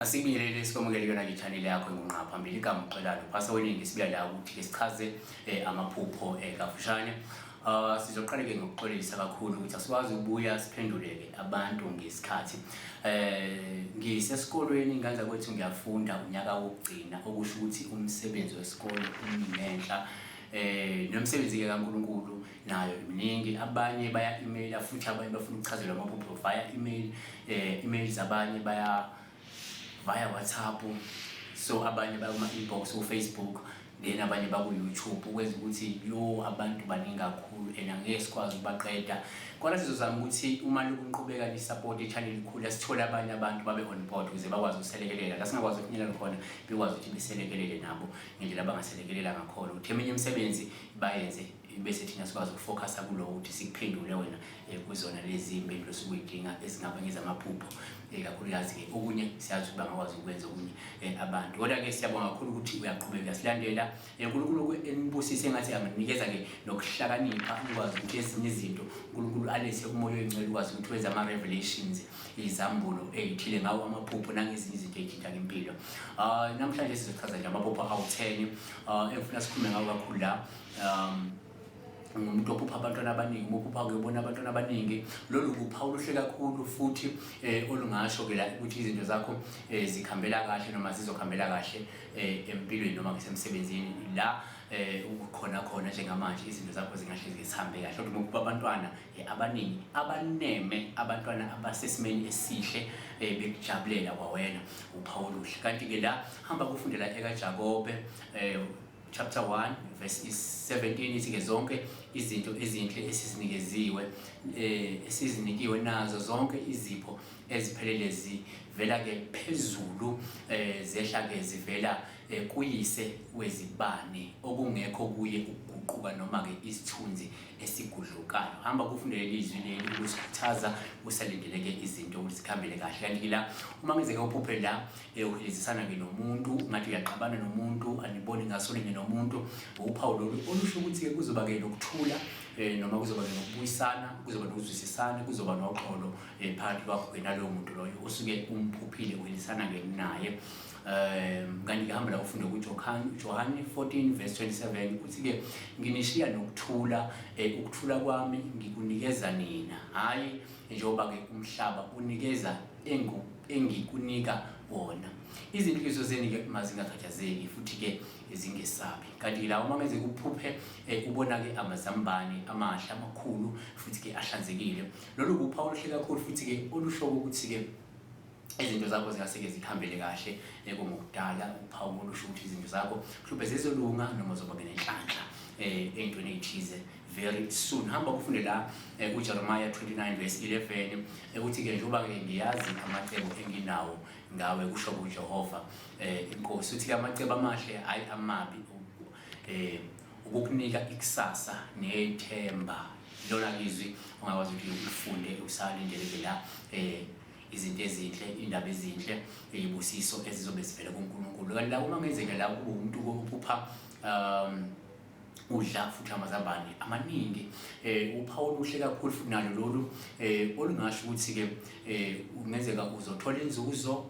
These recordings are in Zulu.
Asikubingelele sikwamukele kuyona ke channel yakho engunqa phambili igama uXolani uphasa weningi sibuya la ukuthi ke sichaze amaphupho kafushane. Sizoqala ke ngokuxolisa kakhulu ukuthi asikwazi ukubuya siphenduleke abantu ngesikhathi. Ngisesikolweni nganza kwethu ngiyafunda unyaka wokugcina okusho ukuthi umsebenzi wesikole umingenhla nomsebenzi ke kaNkuluNkulu nayo iminingi. Abanye baya emaila futhi abanye bafuna ukuchazelwa amaphupho via email, emails abanye baya via WhatsApp, so abanye bakuma inbox ku Facebook, then abanye baku YouTube, ukwenza ukuthi yo abantu baningi kakhulu and angeke sikwazi ukubaqeda. Kodwa sizozama ukuthi uma lokunqubeka ni support i channel ikhula, sithole abanye abantu babe on board ukuze bakwazi ukuselekelela la singakwazi ukufinyelela khona, bekwazi ukuthi beselekelele nabo ngendlela abangaselekelela ngakhona, ukuthi eminye imisebenzi bayenze bese thina sikwazi ukufocusa kulowo ukuthi sikuphendule wena kuzona lezi impendulo sukuyidinga ezingaba ngezamaphupho, kakhulukazi-ke okunye siyazi ukuthi bangakwazi ukwenza okunye abantu. Kodwa-ke siyabonga kakhulu ukuthi uyaqhubeka uyasilandela. UNkulunkulu enibusise, engathi anganikeza-ke nokuhlakanipha ukwazi ukuthi ezinye izinto uNkulunkulu alethe umoya oyingcwele ukwazi ukuthi wenze ama-revelations, izambulo ey'thile ngawo amaphupho nangezinye izinto ey'thinta impilo. Namhlanje sizochaza nje amaphupho awu-10 engifuna sikhulume ngawo kakhulu la. Ngumuntu ophupha abantwana abaningi. Uma uphupha kuyobona abantwana abaningi, lolu kuphawu oluhle kakhulu futhi olungasho ke la ukuthi izinto zakho zikhambela kahle noma zizokhambela kahle empilweni noma kusemsebenzini la ukhona khona njengamanje, izinto zakho zingahle zihambe kahle. Kodwa uma uphupha abantwana abaningi abaneme, abantwana abasesimeni esihle, bekujabulela kwawena, uphawu oluhle. Kanti-ke la hamba kufundela ekaJakobe chapter 1 verse 17, ithi-ke zonke izinto ezinhle esizinikeziwe, esizinikiwe nazo zonke izipho eziphelele zivela-ke phezulu, zehla-ke zivela kuyise wezibane, okungekho kuye ukuguquka noma-ke isithunzi esigudlukayo. Hamba kufundele izwi leli ukusikhuthaza usalindeleke izinto ukuthi zikhambele kahle. Kanti la uma ngenzeka uphuphe la uhilizisana-ke nomuntu, ngathi uyaxabana nomuntu, aniboni ngaso linye nomuntu, uphawu lolu olusho ukuthi-ke kuzoba-ke nokuthula, noma kuzoba-ke nokubuyisana, kuzoba nokuzwisisana, kuzoba noxolo phakathi kwakho-ke naloyo muntu loyo osuke umphuphile uhilisana-ke naye. Kanti-ke hamba la ufunde kuJohane 14 verse 27, uthi-ke nginishiya nokuthula, ukuthula kwami ngikunikeza nina, hhayi njengoba-ke umhlaba unikeza engikunika wona. Izinhliziyo zenu-ke mazingakhathazeki futhi-ke zingesabi. Kanti la uma ngenzeka uphuphe ubona-ke amazambane amahle amakhulu futhi-ke ahlanzekile, lolu kuphawu oluhle kakhulu futhi-ke olusho ukuthi-ke izinto zakho zingase-ke zikhambele kahle kungokudala, uphawu olusho ukuthi izinto zakho mhlawumbe zizolunga noma zoba-ke nenhlanhla ey'ntweni ey'thize very soon. Hamba kufunde la kuJeremiah 29 verse 11, ukuthi-ke njengoba-ke ngiyazi amacebo enginawo ngawe, kusho kuJehova inkosi, uthi-ke amacebo amahle hhayi amabi, ukukunika ikusasa nethemba. Lona izwi ongakwazi ukuthi ulifunde usalindeleke la izinto ezinhle, indaba ezinhle, izibusiso ezizobe zivela kuNkulunkulu. Kanti la uma ngenzeka la kube umuntu ophupha udla futhi amazambane amaningi, uphawu oluhle kakhulu futhi nalo lolu olungasho ukuthi-ke kungenzeka uzothola inzuzo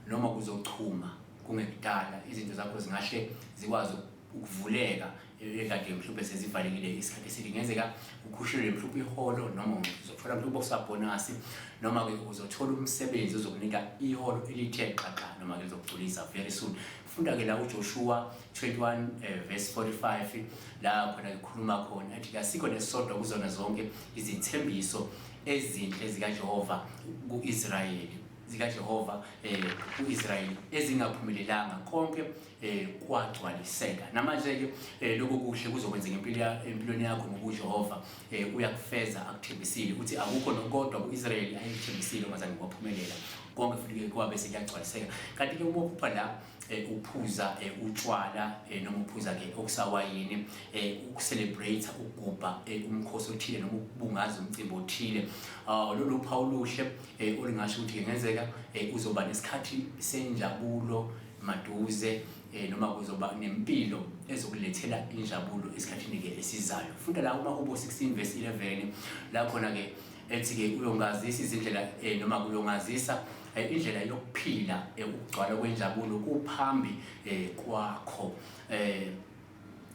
noma kuzochuma kungekudala, izinto zakho zingahle zikwazi ukuvuleka ekade mhlawumbe sezivalekile isikhathi eside. Kungenzeka ukhushulelwe mhlawumbe iholo, noma uzothola mhlawumbe okusabhonasi, noma-ke uzothola umsebenzi ozokunika iholo elithe xaxa, noma-ke lizokugculisa very soon. Funda-ke la uJoshua 21 verse 45, la khona ngikhuluma khona athi kasikho nesisodwa kuzona zonke izithembiso ezinhle zikaJehova ku-Israyeli, zikaJehova ku-Israyeli ezingaphumelelanga, konke kwagcwaliseka. Namanje-ke lokho kuhle kuzokwenzeka empilweni yakho ngoba uJehova uyakufeza akuthembisile. Uthi akukho nokodwa ku-Israyeli ayekuthembisile ongazange kwaphumelela, konke futhi-ke kwabe sekuyagcwaliseka. Kanti-ke uma uphupha la uphuza utshwala, noma uphuza-ke okusawayini, ukucelebrate, ukugubha umkhosi othile noma ukubungaza umcimbi othile, lolu phawu oluhle olungasho ukuthi kungenzeka uzoba nesikhathi senjabulo maduze, noma kuzoba nempilo ezokulethela injabulo esikhathini-ke esizayo. Funda la uMahubo 16 verse 11, la khona-ke ethi-ke uyongazisa izindlela, noma kuyongazisa Indlela yokuphila, ukugcwala kwenjabulo kuphambi kwakho.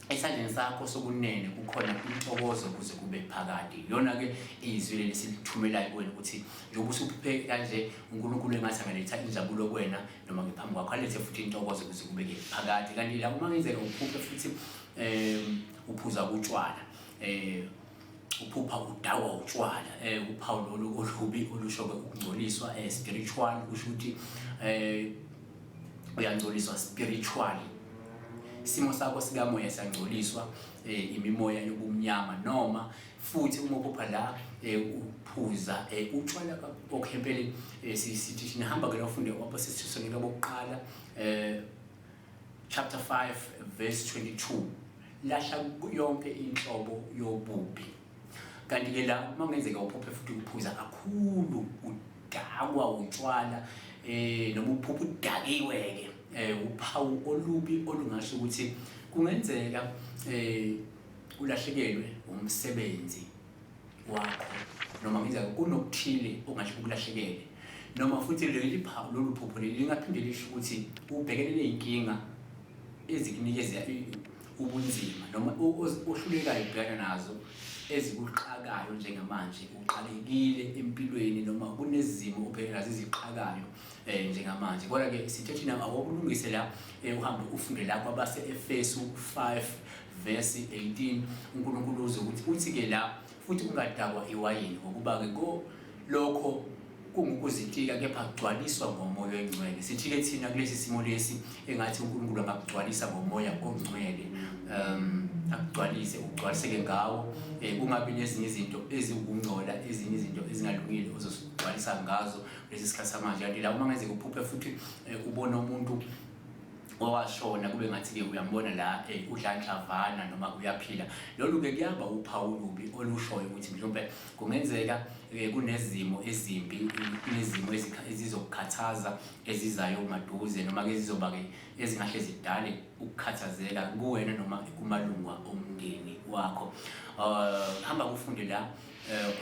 Esandleni sakho sokunene kukhona intokozo kuze kube phakade. Iyona-ke izwi leli silithumelayo kuwena ukuthi njengoba usuphuphe kanje, uNkulunkulu engathi angaletha injabulo kuwena noma ngephambi kwakho, alethe futhi intokozo kuze kube-ke phakade. Kanti la uma ngenzeka uphuphe futhi uphuza kutshwala, uphupha udakwa utshwala, uphawu lolu olubi olusho-ke ukungcoliswa, spiritual, kusho ukuthi uyangcoliswa spiritually, isimo sakho sikamoya siyangcoliswa, imimoya yobumnyama. Noma futhi uma uphupha la uphuza utshwala, okay, empeleni sithi nihamba ke ufunde wabaseThesalonika bokuqala chapter 5 verse 22, lahla yonke inhlobo yobubi. Kanti ke la uma kungenzeka uphuphe futhi uphuza kakhulu, udakwa utshwala, noma uphupha udakiwe ke, uphawu olubi olungasho ukuthi kungenzeka ulahlekelwe umsebenzi wakho, noma ngenzeka kunokuthile ongahle ukulahlekele. Noma futhi leli phawu, lolu phupho leli lingaphinde lisho ukuthi ubhekene ney'nkinga ezikunikeza ubunzima noma ohlulekayo ukubhekana nazo, ezikuxakayo njengamanje, uxakekile empilweni noma kunezimo obhekene nazo ezixakayo njengamanje. Kodwa-ke sithe thina awokulungise la, uhambe ufunde la kwabase-Efesu 5 verse 18. UNkulunkulu uzokuthi uthi-ke la futhi, ungadakwa iwayini, ngokuba-ke ko lokho kungukuzitika, kepha gcwaliswa ngoMoya oNgcwele. Sithi-ke thina kulesi simo lesi, engathi uNkulunkulu angakugcwalisa ngoMoya oNgcwele, akugcwalise, ugcwaliseke ngawo, kungabi nezinye izinto eziwukungcola, ezinye izinto ezingalungile ozozigcwalisa ngazo lesi sikhathi samanje. Kanti la uma ngenzeka uphuphe futhi ubona umuntu owashona, kube ngathi-ke uyambona la udla nhlavana noma uyaphila, lolu-ke kuyaba uphawu olubi olushoyo ukuthi mhlawumbe kungenzeka kunezimo ezimbi, kunezimo ezizokukhathaza ezizayo maduze, noma-ke ezizoba-ke ezingahle zidale ukukhathazeka kuwena noma kumalunga omndeni wakho. Hamba kufunde la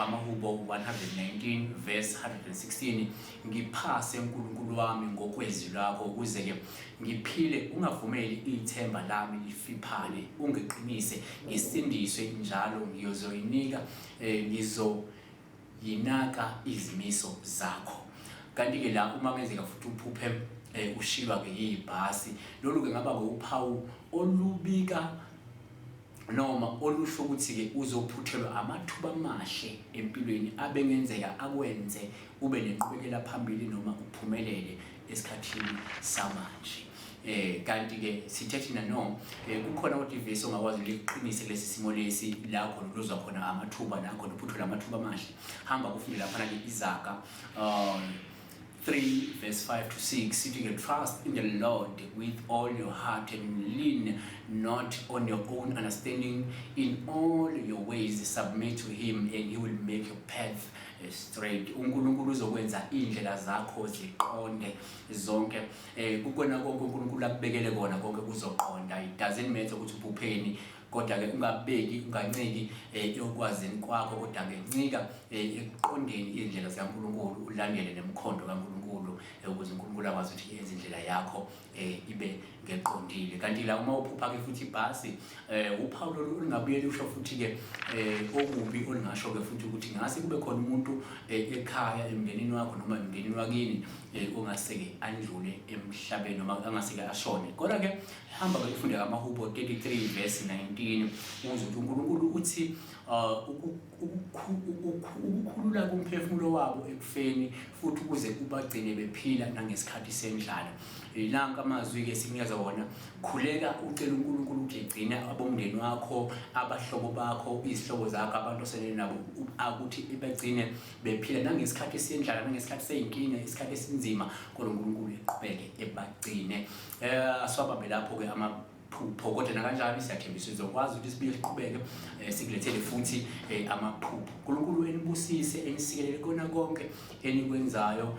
amaHubo 119 verse 116, ngiphase uNkulunkulu wami ngokwezwi lakho ukuze-ke ngiphile, ungavumeli ithemba lami lifiphale, ungiqinise ngisindiswe njalo, ngiyozoyinika ngizoyinaka izimiso zakho. Kanti-ke la uma kungenzeka futhi uphuphe ushiywa-ke yibhasi, lolu-ke ngaba-ke uphawu olubika noma olusho ukuthi-ke uzophuthelwa amathuba amahle empilweni abengenzeka akwenze ube nenqubekela phambili noma uphumelele esikhathini samanje. Kanti ke sithe thina no, kukhona kodwa ivesi ongakwazi liqinise lesi simo lesi, la khona uluzwa khona amathuba, la khona uphuthelwa amathuba amahle. Hamba kufunde laphana ke Izaga 3 verse 5 to 6, you can trust in the Lord with all your heart and lean not on your own understanding. In all your ways submit to him and he will make your path straight. UNkulunkulu uzokwenza indlela zakho ziqonde zonke. Kukona konke uNkulunkulu akubekele kona, konke kuzoqonda. It doesn't matter ukuthi uphupheni, kodwa ke ungabeki, unganciki ekwazini kwakho, kodwa ke ncika ekuqondeni indlela zikaNkulunkulu, ulandele nemkhondo kaNkulunkulu, ukuze uNkulunkulu akwazi ukuthi yenze indlela yakho ibe ngeqondile. Kanti la uma uphupha ke futhi ibhasi, uphawu lolu olungabuye lusho futhi ke okubi, olungasho ke futhi ukuthi ngase kube khona umuntu ekhaya, emndenini wakho noma emndenini wakini, ongaseke andlule emhlabeni noma angaseke ashone. Kodwa ke hamba ke ufunde amaHubo 33 verse 19, uze ukuthi uNkulunkulu uthi ukukhulula kumphefumulo wabo ekufeni futhi ukuze ubagcine bephila nangesikhathi sendlala. Nanka amazwi-ke sikunikeza wona: khuleka ucela uNkulunkulu ukuthi egcine abomndeni wakho, abahlobo bakho, izihlobo zakho, abantu osele nabo, ukuthi ibagcine bephila nangesikhathi sendlala, nangesikhathi sey'nkinga, isikhathi esinzima, kodwa uNkulunkulu eqhubeke ebagcine. Asiwabambe lapho-ke amaphupho, kodwa nakanjani siyathembisa sizokwazi ukuthi sibuye siqhubeke, sikulethele futhi amaphupho. uNkulunkulu enibusise, enisikelele kona konke enikwenzayo,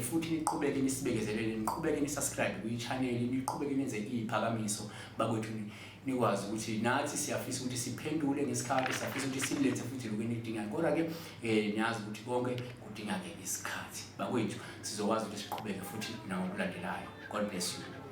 futhi niqhubeke nisibekezelele, niqhubeke ni-subscribe kwi-channel, niqhubeke nenze iy'phakamiso bakwethu. Nikwazi ukuthi nathi siyafisa ukuthi siphendule ngesikhathi, siyafisa ukuthi sinilethe futhi lokhu enikudingayo, kodwa-ke niyazi ukuthi konke kudinga-ke isikhathi. Bakwethu, sizokwazi ukuthi siqhubeke futhi nangokulandelayo. God bless you.